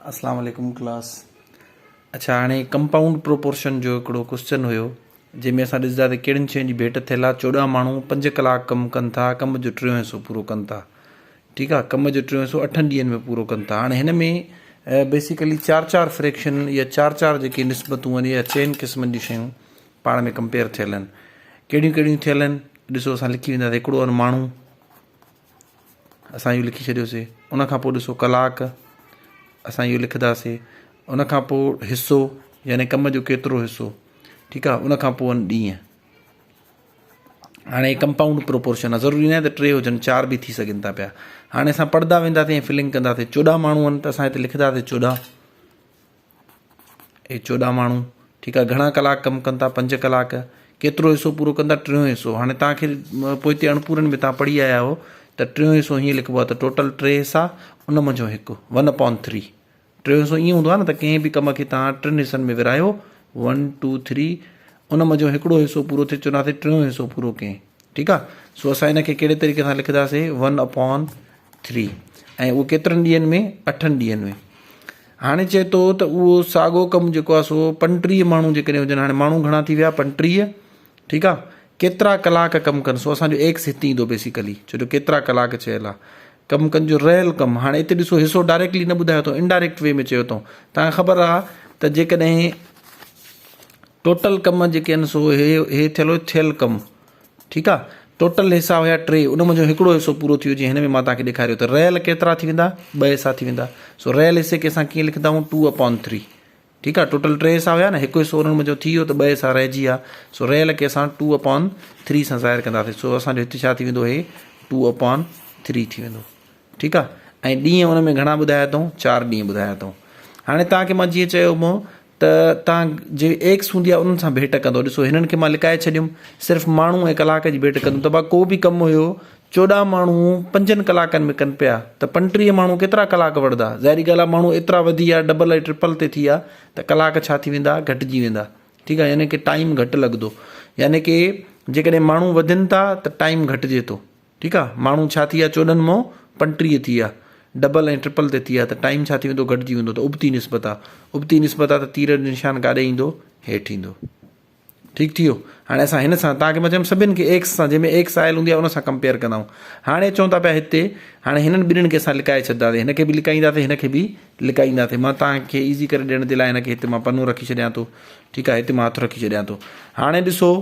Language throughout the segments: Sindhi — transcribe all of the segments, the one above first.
اسلام عليڪم ڪلاس اڇا هاڻي ڪمپائونڊ پروپورشن جو هڪڙو ڪوسچن هيو جنهن ۾ اسان ڏسندا ته ڪهڙين شين جي ڀيٽ ٿيل آهي 14 ماڻهو 5 ڪلاڪ ڪم ڪن ٿا ڪم جو ٽيون حصو پورو ڪن ٿا ٺيڪ آهي ڪم جو ٽيون حصو اٺن ڏينهن ۾ پورو ڪن ٿا هاڻي هن ۾ بيسيڪلي چار چار فريڪشن يا چار چار جيڪي نسبتون آهن يا چئن قسمن جون شيون پاڻ ۾ ڪمپيئر ٿيل آهن ڪهڙيون ڪهڙيون ٿيل آهن ڏسو اسان لکي وينداسين هڪڙو آهن ماڻهو اسان اهو لکي ڇڏيوسي ان کان پوء ڏسو ڪلاڪ اسان اهو لکنداسي ان کان پوء حصو يعني ڪم جو ڪيترو حصو ٺيڪ آهي ان کان پوء ڏينهن هاڻي ڪمپائونڊ پروپورشن آهي ضروري ناهي ته ٽي هجن چار به ٿي سگهن ٿا پيا هاڻي اسان پڙهندا وينداسين ۽ فلنگ ڪنداسين 14 ماڻهو آهن ته اسان هتي لکنداسين 14 اهي 14 ماڻهو ٺيڪ آهي گهڻا ڪلاڪ ڪم ڪن ٿا 5 ڪلاڪ ڪيترو حصو پورو ڪن ٿا ٽيون حصو هاڻي توهان کي پوئتي اڻپورن ۾ توهان پڙهي آيا آهيو ته ٽيون حصو هيئن لکبو آهي ته ٽوٽل ٽي حصا ان منجهون هڪ ون اپون ٿري ٽيون حصو ائين هوندو آهي نه ته ڪنهن به ڪم کي توهان ٽن حصن ۾ ورهايو ون ٽو ٿري ان منجهون هڪڙو حصو پورو ٿئي چونداسين ٽيون حصو پورو ڪئين ٺيڪ آهي سو اسان ان کي ڪهڙي طريقي سان لکنداسين ون اپون ٿري ۽ اهو ڪيترن ڏينهن ۾ اٺن ڏينهن ۾ هاڻي چئي ٿو ته اهو ساڳو ڪم جيڪو آهي سو 35 ماڻهو جيڪڏهن هجن هاڻي ماڻهو گهڻا ٿي ويا 35 ٺيڪ آهي ڪيترا ڪلاڪ ڪم ڪن سو اسانجو ايڪس هتي ايندو بيسيڪلي ڇو جو ڪيترا ڪلاڪ چيل آهي ڪم ڪن جو رهيل ڪم هاڻي هتي ڏسو حصو ڊائريڪٽلي نه ٻڌايو اٿو انڊائريڪٽ وي ۾ چيو اٿو تان خبر آهي ته جيڪڏهن ٽوٽل ڪم جيڪي آهن سو هي هي ٿيل هو ٿيل ڪم ٺيڪ آ ٽوٽل حصا هيا ٽي ان منجهون هڪڙو حصو پورو ٿي ويو جيئن هن ۾ مان توهان کي ڏيکاريو ته رهيل ڪيترا ٿي ويندا ٻه حصا ٿي ويندا سو رهيل حصي کي اسان ڪيئن لکندا آهيون ٽو اپون ٿري ٺيڪ آ ٽوٽل ٽي حصا هيا نه هڪ حصو انهن منجهون ٿي ويو ته ٻه حصا رهجي ويا سو رهيل کي اسان ٽو اپون ٿري سان ظاهر ڪنداسين سو اسان جو هتي ڇا ٿي ويندو هي ٽو اپون ٿري ٿي ويندو ٺيڪ آ ۽ ڏينهن ان ۾ گهڻا ٻڌايا اٿئون چار ڏينهن ٻڌايا اٿئون هاڻي توهان کي مان جيئن چيو هو ته توهان جي ايڪس هوندي آهي انهن سان ڀيٽ ڪندو ڏسو هنن کي مان لڪائي ڇڏيم صرف ماڻهو ۽ ڪلاڪ جي ڀيٽ ڪندم ته ڀا ڪو به ڪم هيو 14 ماڻهو پنجن ڪلاڪن ۾ ڪن پيا ته 35 ماڻهو ڪيترا ڪلاڪ وڙهندا ظاهري ڳالهه آهي ماڻهو ايترا وڌي ويا ڊبل ۽ ٽرپل تي ٿي ويا ته ڪلاڪ ڇا ٿي ويندا گهٽجي ويندا ٺيڪ آهي يعني ڪي ٽائيم گهٽ لڳندو يعني ڪي جيڪڏهن ماڻهو وڌن ٿا ته ٽائيم گهٽجي ٿو ٺيڪ آ ماڻهو ڇا ٿي ويا 14 مون 35 ٿي ويا ڊبل ۽ ٽرپل تي ٿي ويا ته ٽائيم ڇا ٿي ويندو گهٽجي ويندو ته ابتي نسبت آ ابتي نسبت آ ته تير جو نشان ڪاڏي ايندو هيٺ ايندو ٺيڪ ٿي ويو هاڻي اسان هن سان توهان کي مان چيم سڀن کي ايڪس سان جنهن ۾ ايڪس آيل هوندي آ ان سان ڪمپيئر ڪندا آهيون هاڻي چون ٿا پيا هتي هاڻي هنن ٻنهين کي اسان لڪائي ڇڏنداسين هن کي به لڪائينداسين هن کي به لڪائينداسين مان توهان کي ايزي ڪري ڏيڻ جي لاء هن کي هتي مان پنو رکي ڇڏيان ٿو ٺيڪ آ هتي مان هٿ رکي ڇڏيان ٿو هاڻي ڏسو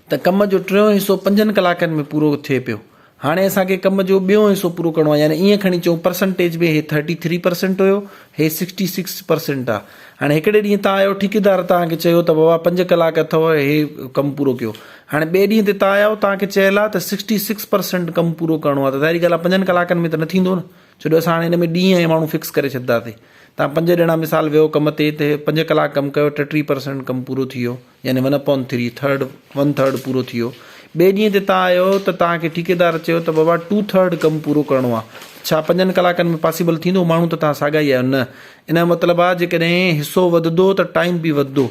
ته ڪم جو ٽيون حصو پنجن ڪلاڪن ۾ پورو ٿئي پيو. هاڻي اسان کي ڪم جو ٻيون حصو پورو ڪرڻو آهي يعني ائين کڻي چئون پرسنٽيج ۾ هي ٿرٽي ٿري پرسنٽ هيو هي سڪسٽي سڪس پرسنٽ آهي. هاڻي هڪڙي ڏينهن توهان آيو ٺيڪيدار توهان کي چيو ته بابا پنج ڪلاڪ اٿو هي ڪم پورو ڪيو. هاڻي ٻئي ڏينهن تي توهان آيا توهان کي چيل آهي ته سڪسٽي سڪس پرسنٽ ڪم پورو ڪرڻو آهي ته ظاهري ڳالهه آهي پنجن ڪلاڪن ۾ ته نه ٿيندو نه ڇو جو اسان هاڻي ان ۾ ڏينهن ۽ ماڻهو فڪس ڪري ڇڏنداسين. توهان پنج ڄڻا مثال ويو ڪم تي ته پنج ڪلاڪ ڪم ڪيو ٽيٽيهه پرسنٽ ڪم پورو ٿي ويو. يعني one upon three, third, one third پورو ٿي ويو. ٻئي ڏينهن تي تان آيو ته توهان کي ٺيڪيدار چيو ته بابا ٽو ٿرڊ ڪم پورو ڪرڻو آ. ڇا پنجن ڪلاڪن ۾ پاسيبل ٿيندو؟ ماڻهو ته توهان ساڳا ئي آهيو. نه. ان جو مطلب آ جيڪڏهن حصو وڌندو ته ٽائيم به وڌندو.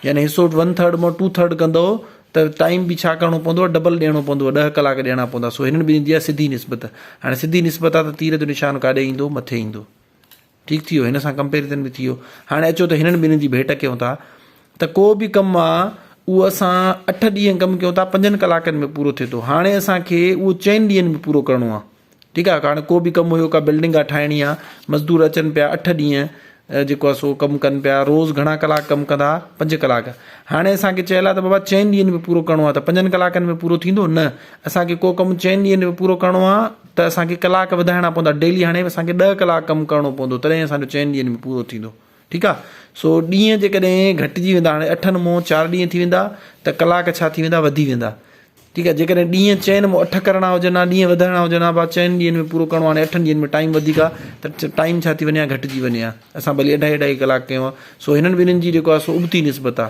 يعني حصو ون ٿرڊ مان ٽو ٿرڊ ڪندؤ ته ٽائيم به ڇا ڪرڻو پوندو؟ ڊبل ڏيڻو پوندو. ڏهه ڪلاڪ ڏيڻا پوندا. سو هنن ٻنهي جي آ سڌي نسبت. هاڻي سڌي نسبت آ ته تير جو نشان ڪاڏي ايندو؟ مٿي ايندو. ٺيڪ ٿي ويو هن سان ڪمپيريزن به ٿي ويو هاڻي اچو ته هنن ٻنهي جي ڀيٽ ڪيون ٿا ته ڪو به ڪم آ اهو اسان اٺ ڏينهن ڪم ڪيون ٿا پنجن ڪلاڪن ۾ پورو ٿئي ٿو هاڻي اسان کي اهو چئن ڏينهن ۾ پورو ڪرڻو آ ٺيڪ آ هاڻي ڪو به ڪم هيو ڪا بلڊنگ آ ٺاهڻي آ مزدور اچن پيا اٺ ڏينهن جيڪو آ سو ڪم ڪن پيا روز گهڻا ڪلاڪ ڪم ڪندا پنج ڪلاڪ هاڻي اسان کي چيل آ ته بابا چئن ڏينهن ۾ پورو ڪرڻو آ ته پنجن ڪلاڪن ۾ پورو ٿيندو نه اسان کي ڪو ڪم چئن ڏينهن ۾ پورو ڪرڻو آ ته اسان کي ڪلاڪ وڌائڻا پوندا ڊيلي هاڻي اسان کي ڏهه ڪلاڪ ڪم ڪرڻو پوندو تڏهن اسان جو چئن ڏينهن ۾ پورو ٿيندو ٺيڪ آ سو ڏينهن جيڪڏهن گهٽجي ويندا هاڻي اٺن مون چار ڏينهن ٿي ويندا ته ڪلاڪ ڇا ٿي ويندا وڌي ويندا ٺيڪ آ جيڪڏهن ڏينهن چئن مون اٺ ڪرڻا هجن ها ڏينهن وڌائڻا هجن ها چئن ڏينهن ۾ پورو ڪرڻو هاڻي اٺن ڏينهن ۾ ٽائيم وڌيڪ آ ته ٽائيم ڇا ٿي وڃي ها گهٽجي وڃي ها اسان ڀلي اڍائي اڍائي ڪلاڪ ڪيون ها سو هنن ٻنهين جي جيڪو آ سو ابتي نسبت آ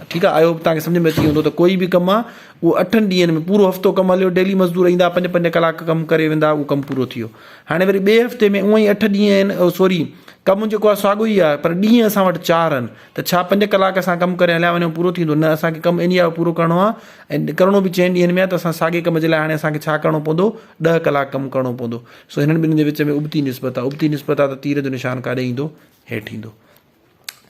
ٺيڪ آ I hope توهان کي سمجهه ۾ اچي ويو هوندو ته ڪوئي به ڪم آ اهو اٺن ڏينهن ۾ پورو هفتو ڪم هليو ڊيلي مزدور ايندا پنج پنج ڪلاڪ ڪم ڪري ويندا اهو ڪم پورو ٿي ويو هاڻي وري ٻئي هفتي ۾ اونئن ئي اٺ ڏينهن آهن سوري ڪم جيڪو آهي ساڳيو ئي آهي پر ڏينهن اسان وٽ چار آهن ته ڇا پنج ڪلاڪ اسان ڪم ڪري هليا وڃون پورو ٿيندو نه اسان کي ڪم انهي آهي پورو ڪرڻو آهي ۽ ڪرڻو به چئن ڏينهن ۾ آهي ته اسان ساڳي ڪم جي لاء هاڻي اسان کي ڇا ڪرڻو پوندو ڏهه ڪلاڪ ڪم ڪرڻو پوندو سو هنن ٻنهي جي وچ ۾ ابتي نسبت آهي ابتي نسبت آهي ته تير جو نشان ڪاڏي ايندو هيٺ ايندو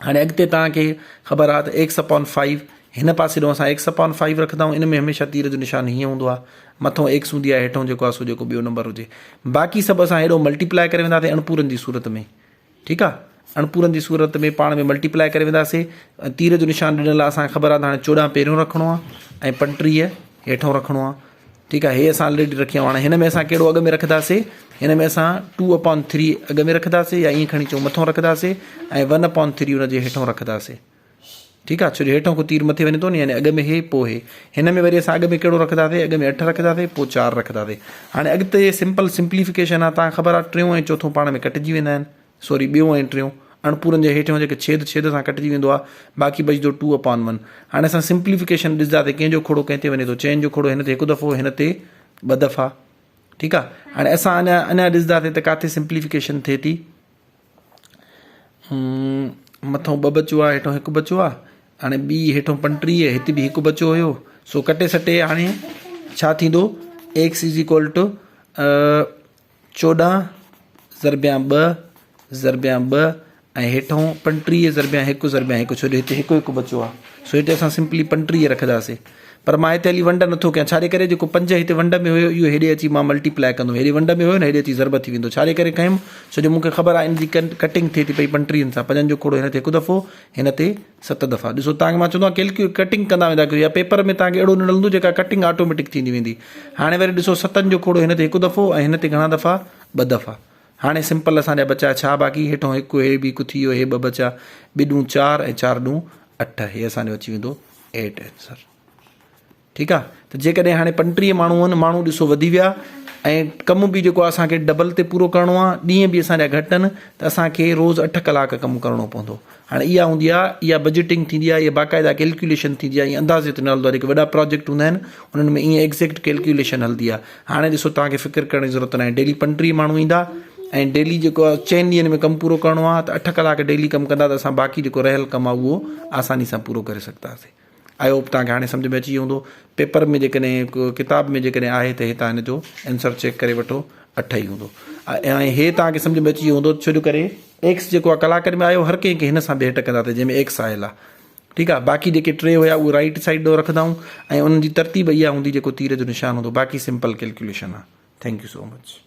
هاڻي اڳتي توهان کي خبر آهي ته ايڪس اپان فائيو هن پاسي ڏانهن اسان ايڪس اپان فائيو رکندا آهيون ان ۾ هميشه تير جو نشان هيئن هوندو آهي مٿون ايڪس هوندي آهي هيٺون جيڪو آهي سو جيڪو ٻيو نمبر هجي باقي سڀ اسان هيڏو ملٽيپلائي ڪري وينداسين اڻپورن جي صورت ۾ ٺيڪ آهي اڻپورن جي صورت ۾ پاڻ ۾ ملٽيپلائي ڪري وينداسين تير جو نشان ڏنل آهي اسان کي خبر آهي ته هاڻي 14 پهريون رکڻو آهي ۽ 35 هيٺون رکڻو آهي ٺيڪ آهي هي اسان آلريڊي رکي آيا هاڻي هن ۾ اسان ڪهڙو اڳ ۾ رکنداسي هن ۾ اسان ٽو اپان ٿري اڳ ۾ رکنداسي يا ائين کڻي چئون مٿو رکنداسي ۽ ون اپان ٿري ان جي هيٺو رکنداسي ٺيڪ آهي ڇو جو هيٺو کان تير مٿي وڃي ٿو نه يعني اڳ ۾ هي پوء هي هن ۾ وري اسان اڳ ۾ ڪهڙو رکنداسي اڳ ۾ اٺ رکنداسي پوء چار رکنداسي هاڻي اڳتي سمپل سمپليفڪيشن آهي تان خبر آهي ٽيون ۽ چوٿون پاڻ ۾ ڪٽجي ويندا آهن سوري ٻيون ۽ ٽيون اڻپورن جي هيٺيون جيڪي ڇيد ڇيد سان ڪٽجي ويندو آهي باقي بچندو ٽو اپان ون هاڻي اسان سمپليفڪيشن ڏسنداسين ڪنهن جو کوڙو ڪنهن تي وڃي ٿو چئن جو کوڙو هن تي هڪ دفعو هن تي ٻه دفعا ٺيڪ آهي هاڻي اسان اڃا اڃا ڏسنداسين ته ڪاٿي سمپليفڪيشن ٿئي ٿي مٿو ٻه بچو آهي هيٺو هڪ بچو آهي هاڻي ٻي هيٺو 35 هتي به هڪ بچو هيو سو ڪٽي سٽي هاڻي ڇا ٿيندو ايڪس is equal two 14 ضربيان ٻه ضربيان ٻه ۽ هيٺئون 35 ضربيان هڪ ضربيان هڪ ڇو جو هتي هڪ هڪ بچيو آهي سو هتي اسان سمپلي 35 رکنداسين پر مان هتي هلي ونڊ نٿو ڪيان ڇاجي ڪري جيڪو پنج هتي ونڊ ۾ هيو اهو هيڏي اچي مان ملٽيپلائي ڪندم هيڏي ونڊ ۾ هيو نه هيڏي اچي ضرب ٿي ويندو ڇاجي ڪري ڪيم ڇو جو مونکي خبر آهي ان جي ڪٽنگ ٿئي ٿي پئي 35 سان پنجن جو کوڙو هن تي هڪ دفعو هن تي ست دفعا ڏسو توهان کي مان چوندو آهيان ڪيلڪيو ڪٽنگ ڪندا ويندا ڪيو يا پيپر ۾ توهان کي اهڙو ڏنل هوندو جيڪا ڪٽنگ آٽوميٽڪ ٿيندي ويندي هاڻي وري ڏسو ستن جو کوڙو هن تي هڪ دفعو ۽ هن تي گهڻا دفعا ٻه دفعا هاڻي سمپل اسان جا بچا ڇا باقي هيٺون هڪ هي به هڪ ٿي ويو هي ٻه بچا ٻه ڏون چار ۽ چار ڏون اٺ هي اسان جو اچي ويندو ايٽ آنسر. ٺيڪ آ ته جيڪڏهن هاڻي 35 ماڻهو آهن ماڻهو ڏسو وڌي ويا ۽ ڪم به جيڪو اسان کي ڊبل تي پورو ڪرڻو آ ڏينهن به اسان جا گهٽ آهن ته اسان کي روز اٺ ڪلاڪ ڪم ڪرڻو پوندو هاڻي اها هوندي آ اها بجيٽنگ ٿيندي آ اها باقاعده ڪيلڪيوليشن ٿيندي آ ائين اندازي تي نه هلندو آ جيڪي وڏا پراجيڪٽ هوندا آهن انهن ۾ ائين ايگزيڪٽ ڪيلڪيوليشن هلندي آ هاڻي ڏسو توهان کي فڪر ڪرڻ جي ضرورت ناهي ڊيلي 35 ماڻهو ايندا ۽ ڊيلي جيڪو آ چئن ڏينهن ۾ ڪم پورو ڪرڻو آ ته اٺ ڪلاڪ ڊيلي ڪم ڪندا ته اسان باقي جيڪو رهيل ڪم آ اهو آساني سان پورو ڪري سگهنداسين I hope توهان کي هاڻي سمجهه ۾ اچي ويو هوندو. پيپر ۾ جيڪڏهن ڪتاب ۾ جيڪڏهن آهي ته هي توهان هن جو آنسر چيڪ ڪري وٺو اٺ ئي هوندو ۽ هي توهان کي سمجهه ۾ اچي ويو هوندو ڇو جو ڪري ايڪس جيڪو آهي ڪلاڪن ۾ آيو هر ڪنهن کي هن سان ڀيٽ ڪندا ته جنهن ۾ ايڪس آيل آهي ٺيڪ آهي باقي جيڪي ٽي هيا اهي رائيٽ سائيڊ ڏو رکندا آهيون ۽ انهن جي ترتيب اها هوندي جيڪو تير جو نشان هوندو باقي سمپل ڪيلڪيوليشن آهي thank you so much.